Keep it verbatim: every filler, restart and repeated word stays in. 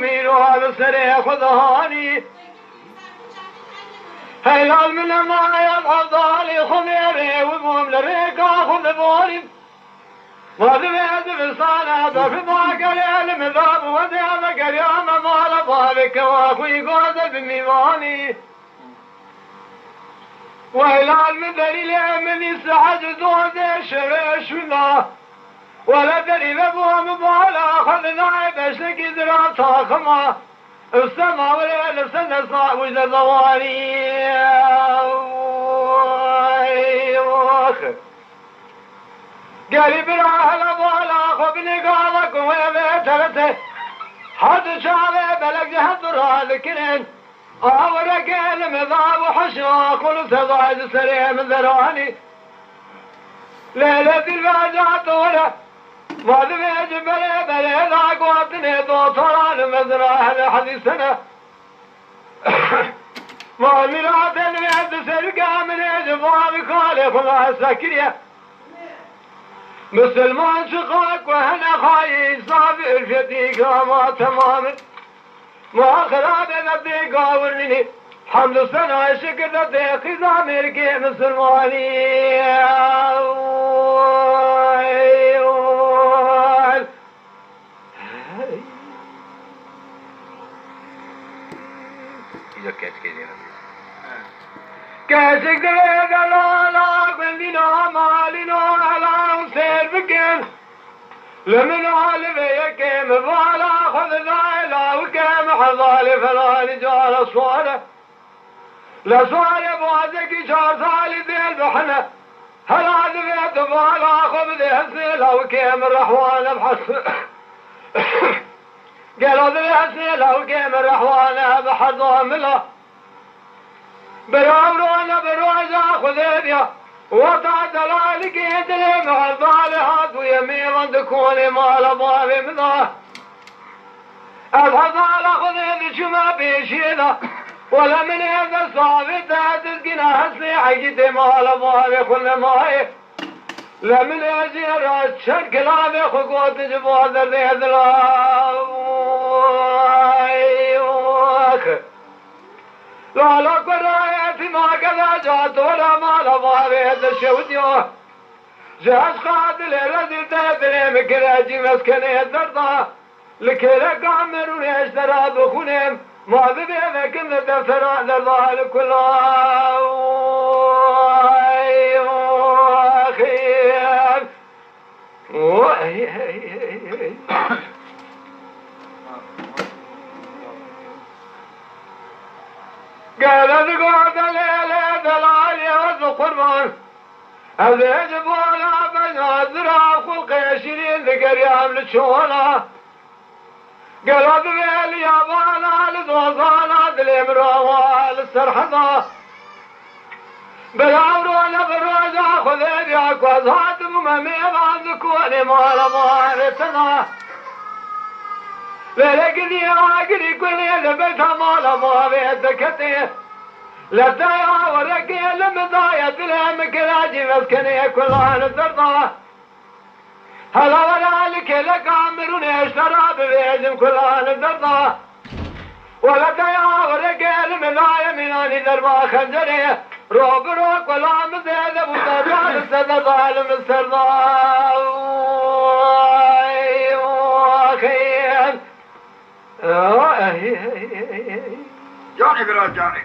Mîro li serê xwe dihanî. Heylal min nema ya Evdalê xwe vê rê û bûm li rêka xwe diborîm. Ma divê dibistana berf ma gelê li min da bi wezê me geriya me mala bavê kewa xwî goze bi mîvanî. Weylal min delîlê min î sehec û dozê şevê şûna. Wele derî ve bû min bala xwe di nayê beştekî dira taxima. Üstema were li ser desta û ji derdewanî. Ox. Gelî bira hele bala xwe binê gava ku wê vê terete. Her du çavê belek ji hev dura dikirin. Awereke li me da û hişa xwe li sedayê di serê min deranî. Lê lê dîl ve ca tore. Ma divê ji berê berê da gotinê dotoran û mezra hele hezîsene. Ma miratên wê di ser gaminê ji van kalê xwe da hesa kiriye. Misilman çiqa ku hene xayî, zaf ülfetî gama temam in. Ma xirabê de tê gawirînî. Hemd û sena şikir de tê qîza mêrikê misilmanî. Îca keçikê jê re. Keçik divê delala gundîna malîna hela û sêr bikin. Li min a li vê yekê min vala xwe didayê lawikê min hezalê felanî cara suwar e. Li suwarê bazekî çar salî dêl bihine. Hela divê tu vala xwe bidê hesê lawikê min rehwane bihese. Gelo divê hesê lawikê min rehwane bi herda mila. Bi rawrona bi roja Xwedê diya, weta delalikê dilê min hezalê hat û yê mêvan di konê mala bavê min da. Ez hezala Xwedê diçime pêşiyê de, wele min ê desta vê te dizgîna hesê hegî tê mala bavê xwe nemayê. Lê min ê jê re çend kilamê xwe gotin ji bo derdê dila. Lala kurayê tîmake de ca dora mala bavê dişewitiyo. Ji eşqa dilê rezîl te dilê min kire cî meskenê derda. Li kêleka merûnê ji te re bixûnim, ma bibê vekin li te sera derda li kula. Ey, axî. Gele digo delê lê delalê ez qurban. Ez ê ji bona bena zira xulqê şîrîn digeriyam li çola. Gela divê li yabana, li dozana, dilê min rawa li serheda. Bela ewro ne bi roja Xwedê diya ku ez hatim û me mêvan di konê mala marê te da. Lê lê gilî agirî gulê li beyta mala marê te ketê. Lê te ya werekê li min daye dilê min kira cî meskenê kulan derda. Hela were li kêleka mirûnê ji te re bibêjim kulan derda. Wele te ya were gerim nayê mînanî derba xencerê. Ro bi ro kula min zêde bû te da li sede zalim li ser da. Ey, axîn. Ey, ey, ey, ey, ey. Canê bira canê.